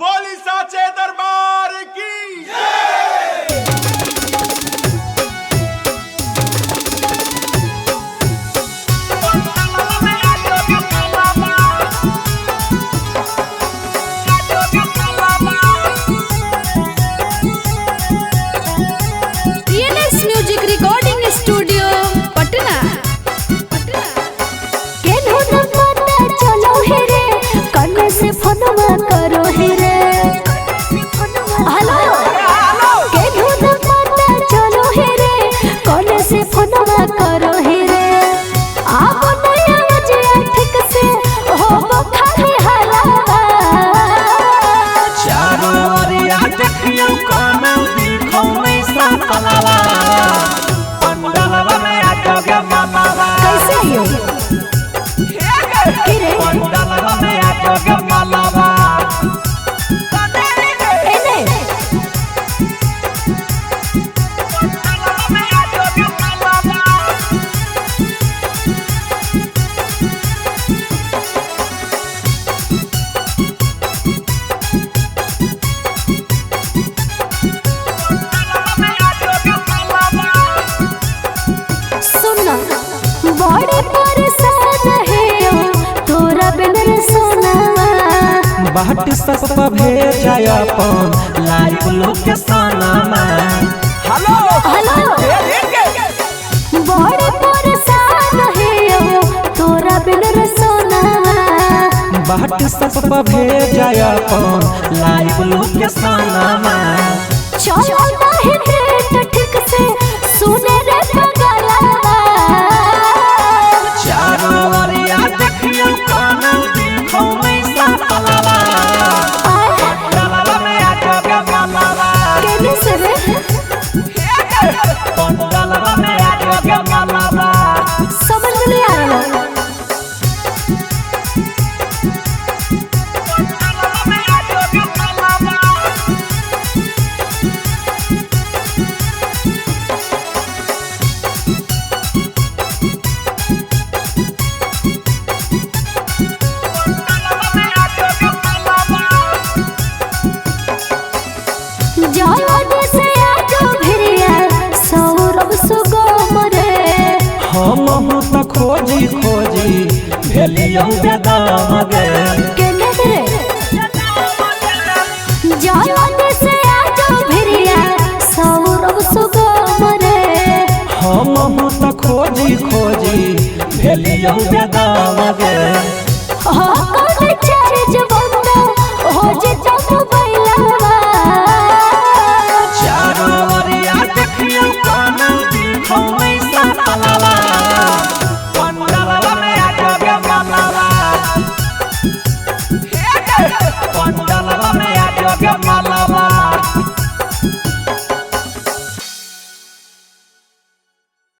बोली साचे दरबार की। TNS music recording studio Patna. केन्हू न पता चलो हे रे, कन्ने से फोनवा करो हे रे। हेलो, केन्हू न पता चलो हे रे, कन्ने से फोनवा करो हे रे। आबो नया बजे ठीक से हो खाली हलावा। चारों ओरिया देखियौ कानौ देखौ नै सातलावा पंडलवा में आ जोगे मामावा। कैसे आइयो के रे? पंडलवा में आ जोगे मालावा। एने सुना बड़े परेशान है तोरा बिन रे सोना। बाट सब भेजय अपन लाइव लोकेशनमा। हेलो हेलो, बड़े परेशान है तोरा बिन रे सोना। बाट सब भेजय अपन लाइव लोकेशनमा। चलो नाही नेट ठीक से सुने रे पगलावा। चारों ओरिया देखियौ कानौ देखौ नै सातलावा पंडलवा में आ जोगे मालावा। केने से रे? पंडलवा में आ जोगे मालावा। समझ में नहीं आ रहा। जाओ से आजो भिरिया सौरभ सुगम रे। हम हूँ त खोजी खोजी भेलियौ बेदाम गे। केने रे? जाओ से आजो भिरिया सौरभ सुगम रे। हम हूँ त खोजी खोजी भेलियौ बेदाम गे। हो कौन चार्ज बंदा हो जे जम